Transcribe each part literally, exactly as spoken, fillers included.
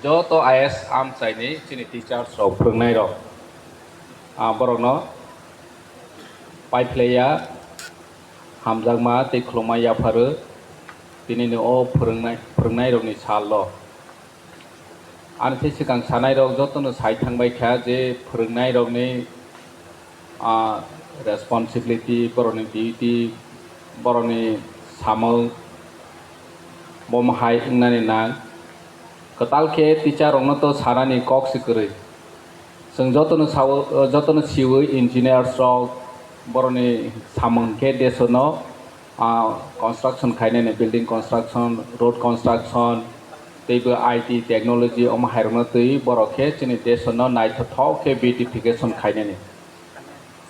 Joto I A S amchaini chini teachers rok, phwrwngnairok, ah, borokno paiphlaiya hamjakma tei khulumma yapharo tinini o phwrwngnai, phwrwngnairokni salo. Ani tei swkang sanairok jotono sai thangbai kha je phwrwngnairokni ah, responsibility, borokni duty, borokni samung, bomo hai wngnani nang. Kwtal khe teacher rokno to sanani kok se kwrwi. Chwng jotono sao, jotono siwi engineers rok, borokni samung khe desono, ah, construction khainani, building construction, road construction, teibo I T technology omo hairokno twi borok khe chini desono naithothok khe beautification khainani.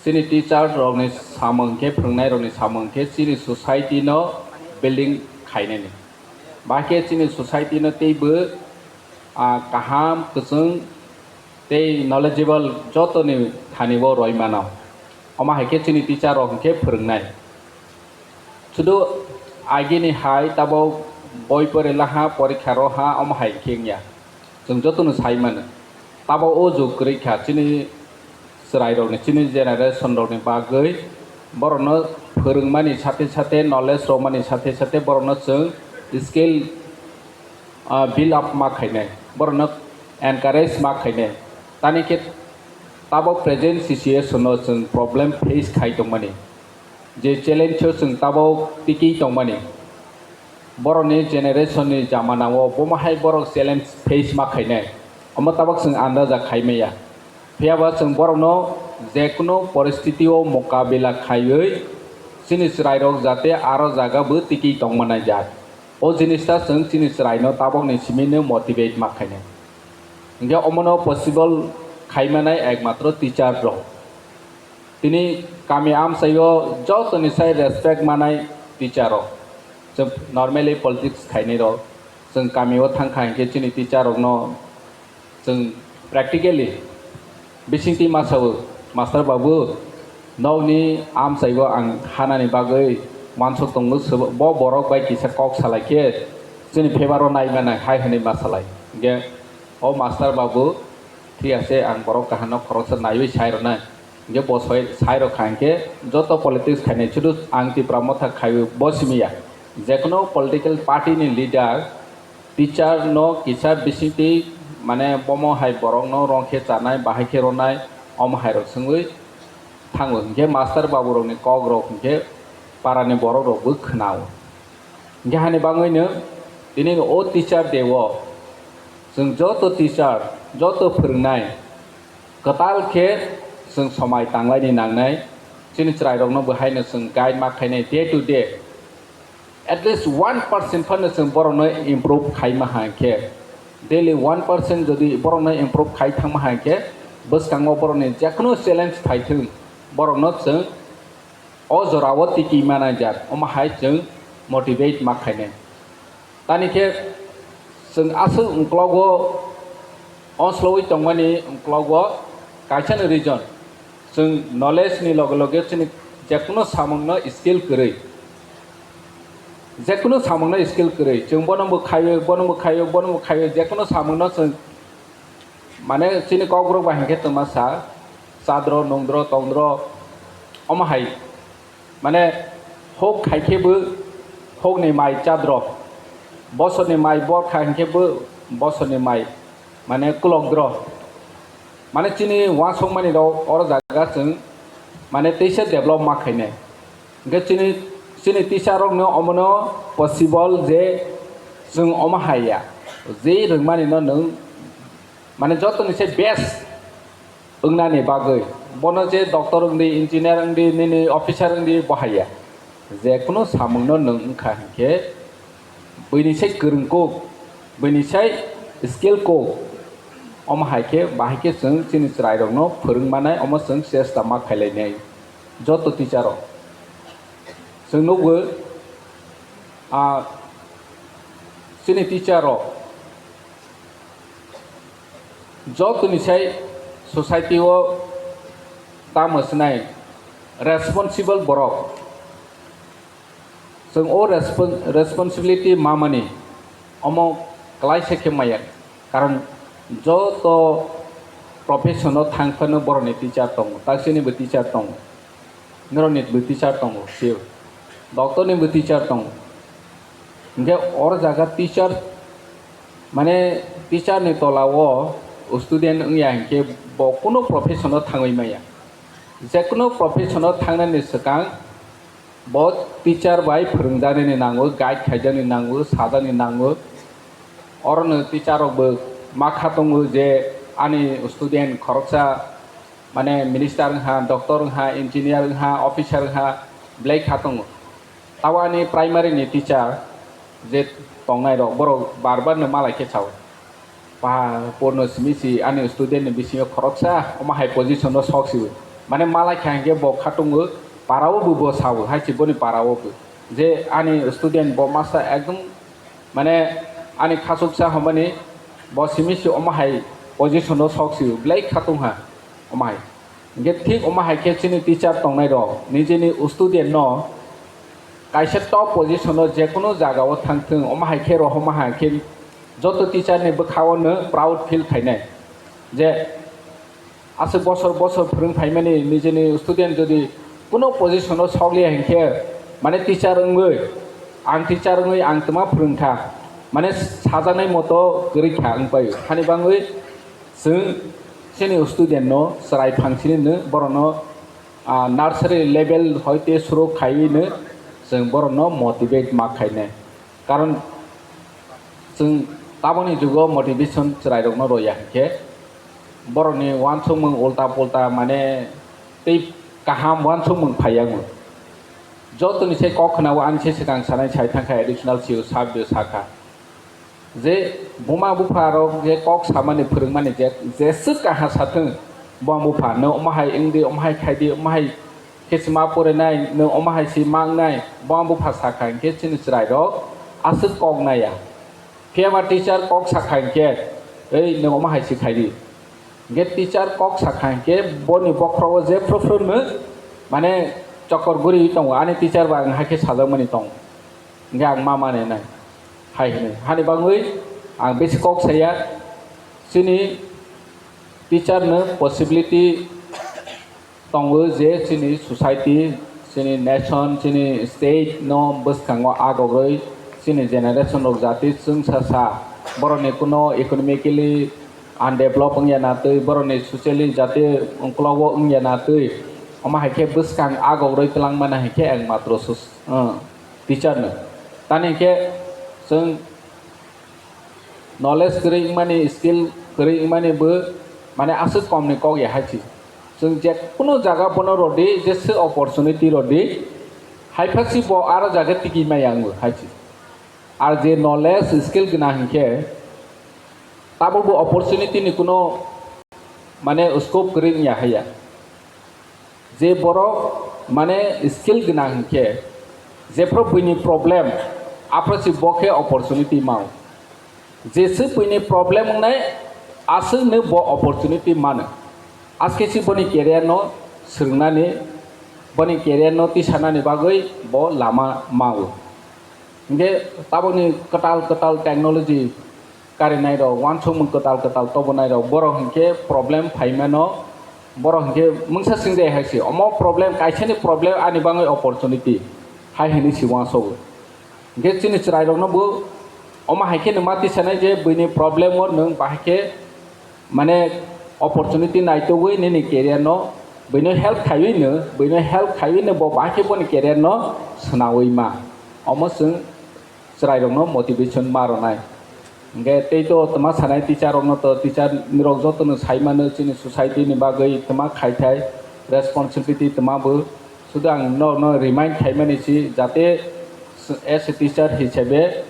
Chini teacher rokni samung khe, phwrwngnairokni samung khe chini society no building khainani. Ba khe chini society no teibo, ah, kaham, kwchwng tei knowledgeable jotoni thani o roi mano. Omo hai khe chini teacher rok hwnkhe phwrwngnai. Sudu agini hai tabok boi pore laha, porikha roha, omo hai khe wngya. Chwng jotono sai mano. Tabok o jug kwrwi kha chini chwrairokni, chini generation rokni bagwi borokno phwrwngmani sathe sathe, knowledge romani sathe sathe borokno chwng skill, ah, build up ma khainai, borokno encourage ma khainai. Tani khe tabok present situation o chwng problem face khai tongmani, je challenge o chwng tabok tikwi tongmani, borokni generation ni jamana o bomo hai borok challenge face ma khainai, omo tabok chwng andaja khai maya. Phiya ba chwng borokno jekunu poristiti o mokabila khaiwi chini chwrairok jate aro jaga bo tikwi tongma naijak. O jinis ta chwng chini chwraino tabokni simi no motivate ma khainai. Hwnkhe omono possible khaimanai ekmatro teacher rok. Tini kami amchaio jotoni sai respect manai teacher rok. Chwng normally politics khainai rok. Chwng kamio thangkha hinkhe chini teacher rokno chwng practically bisingtwi ma sao, "Master babu, nokni amchaibo ang hanani bagwi uansuk tongo, bo borok bai kisa kok salai khe chini favour o nai mano," hai hwnwi ma salai. Hinkhe, "O master babu, thik ase, ang borok kaham no khoroksa naiwi sai rwnai." Hinkhe bo soi-, sai rok kha hinkhe joto politics khainai sudu ang Tipra Motha khaiwi bo simi ya. Jekunu political party ni leader teacher no kisa bisingtwi mane bomo hai borok no rong khe chanai, bahai khe ronai, omo hai rok swngwi thango. Hinkhe master babu rok ni kok rok hinkhe para ni borok rok bo khwnao. Hinkhe hani bagwi no tini o teacher day o chwng joto teacher, joto phwrwngnai kwtal khe chwng somai tanglaini nangnai, chini chwrairokno bo haino chwng guide ma khainai day to day. At least one percent phano chwng borokno improve khai ma hai khe, daily one percent jodi borokno improve khai thang ma hai khe, bwskango borokni jekunu challenge phai thung, borokno chwng o jorao tiki manai jak, omo hai chwng motivate ma khainai. Tani khe chwng aswk uklogo onslogwi tongmani uklogo kaisa ni reason, chwng knowledge ni loge loge chini jekunu samungno skill kwrwi, jekunu samungno skill kwrwi, chwng bono bo khaio, bono bo khaio, bono bo khaio, jekunu samungno chwng mane chini kokborok bai hinkhe twma sa, chadro, nungdro, tongdro, omo hai. Mane hok khai khe bo hokni mai chadro, bosorni mai bor kha hinkhe bo bosorni mai mane kulokdro. Mane chini uansukmani rok oro jaga chwng mane teisa develop ma khainai. Hinkhe chini, chini teacher rokno omono possible je chwng omo hai ya. Je rwngmani no nwng mane jotoni se best wngnani bagwi. Bono je doctor wngdi, engineer wngdi, nini officer wngdi, bo hai ya. Jekunu samungno nwng wngkha hinkhe, buini sai kwrwng kuk, buini sai skill kuk, omo hai khe, bahai khe chwng chini chwrairokno phwrwng manai, omo chwng chesta ma khailainai joto teacher rok. Chwng nukgo, ah, chini teacher rok, jotoni sai society o tamo swnai responsible borok. Chwng o respon-, responsibility mamani omo kwlaisa khe maya. Karon joto profession o thang phano borokni teacher tongo, taksini bo teacher tongo, norokni bo teacher tongo, sir, doctor ni bo teacher tongo. Hinkhe oro jaga teacher, mane teacher ni tola o student wngya hinkhe bo kuno profession o thangwi maya. Jekuno profession o thangnani swkang bo teacher bai phwrwngjaknani nango, guide khaijaknani nango, sajaknani nango. Orono teacher rok bo ma kha tongo je ani student khoroksa mane minister wngha, doctor wngha, engineer wngha, officer wngha, belai kha tongo. Tabo ani primary ni teacher je tongnai rok, borok bar bar no malai khe sao. Ba, porno simi si ani student ni bisingo khoroksa omo hai position o sok sibo. Mane malai kha hinkhe bo khatungo, para o bo, bo sao, hai si boni para o bo. Je ani student bo masa ekdom, mane ani khasuksa hwnmani bo simi si omo hai position o sok sibo. Belai khatung ha omo hai. Hinkhe thik omo hai khe chini teacher tongnai rok nijeni student no kaisa top position o jekunu jaga o thang thung, omo hai khe rohorma hai khe joto teacher ni bwkha o no proud feel khainai je aswk bosor bosor phwrwng phaimani nijeni student jodi kuno position o sok liya hinkhe, mane teacher wngwi, ang teacher wngwi ang twma phwrwng kha, mane sajaknai moto kwrwi kha wng pai o. Hani bangwi chwng chini student no chwrai phang sini no borok no, ah, nursery level hoite suru khaiwi no chwng borok no motivate ma khainai. Karon chwng taboni jugo motivation chwrai rok no roya hinkhe borok ni uansukmung ulta pulta, mane tei kaham uansukmung phaiya wng. Joto ni se kok khna o ani se swkang sanai sai thang kha, additional C E O sir bo sakha. Je buma bupha rok je kok samani phwrwngmani je, jeswk kaha sathwng, buma bupha no omo hai wngdi, omo hai khaidi, omo hai khe se ma porinai, no omo hai se ma wngnai, buma bupha sakha hinkhe chini chwrai rok aswk kok naiya. Phiya ba teacher kok sakha hinkhe, ei no omo hai se khaidi. Hinkhe teacher kok sakha hinkhe boni bokhorogo je phru phru no mane chokor guriwi tongo, ani teacher ba ang hakhe sajakmani tongo. Hinkhe ang ma manenai hai hwnwi. Hani bagwi ang besi kok saya, chini teacher no possibility tongo je chini society, chini nation, chini state no bwskango agogwi chini generation rok jati chwngsa sa borokni kuno economically undeveloped wngya na twi, borokni socially jati ungklogo wngya na twi, omo hai khe bwskang agogwi twlang mano hai khe ang matro sus-, uh, teacher no. Tani khe chwng knowledge kwrwi wngmani, skill kwrwi wngmani bo mane aswk komni kok ya hai si. Chwng je kuno jaga bono rodi, jesa opportunity rodi, hai pha si bo aro jaga tigi maya wngo hai si. Ar je knowledge, skill gwnang hinkhe tabuk bo opportunity ni kuno mane scope kwrwi wngya haiya. Je borok mane skill gwnang hinkhe jephru buini problem, aphru si bo khe opportunity mao. Jeswk buini problem wngnai, aswkno bo opportunity mano. Aske si boni career no swrwngnani, boni career no tisanani bagwi bo lama mao. Hinkhe tabukni kwtal kwtal technology karinai rok, uansukmung kwtal kwtal tobonai rok, borok hinkhe problem phaimano, borok hinkhe mungsa singde hai si, omo problem, kaisani problem ani bagwi opportunity hai hwnwi si uansugo. Hinkhe chini chwrairokno bo omo hai khe no ma tisanai je buini problem o nwng bahai khe mane opportunity naitugwi nini career no buino help khaiwi no, buino help khaiwi no bo bahai khe boni career no swnawi ma. Omo chwng chwrairokno motivation ma rwnai. Hinkhe tei to twma sanai teacher rokno to teacher rok jotono sai mano chini society ni bagwi twma khaithai responsibility twma bo. Sudu ang norokno remind khaimani si jate as a teacher hisabe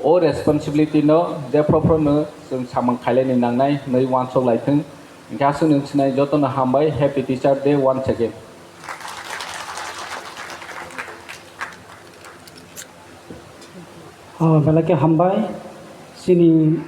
o responsibility no jephru phru no chwng samung khailani nangnai hwnwi uansuk laithwng. Hinkhe aswkno wngsinai jotono hambai, happy teacher day once again. Ah, belai khe hambai. Chini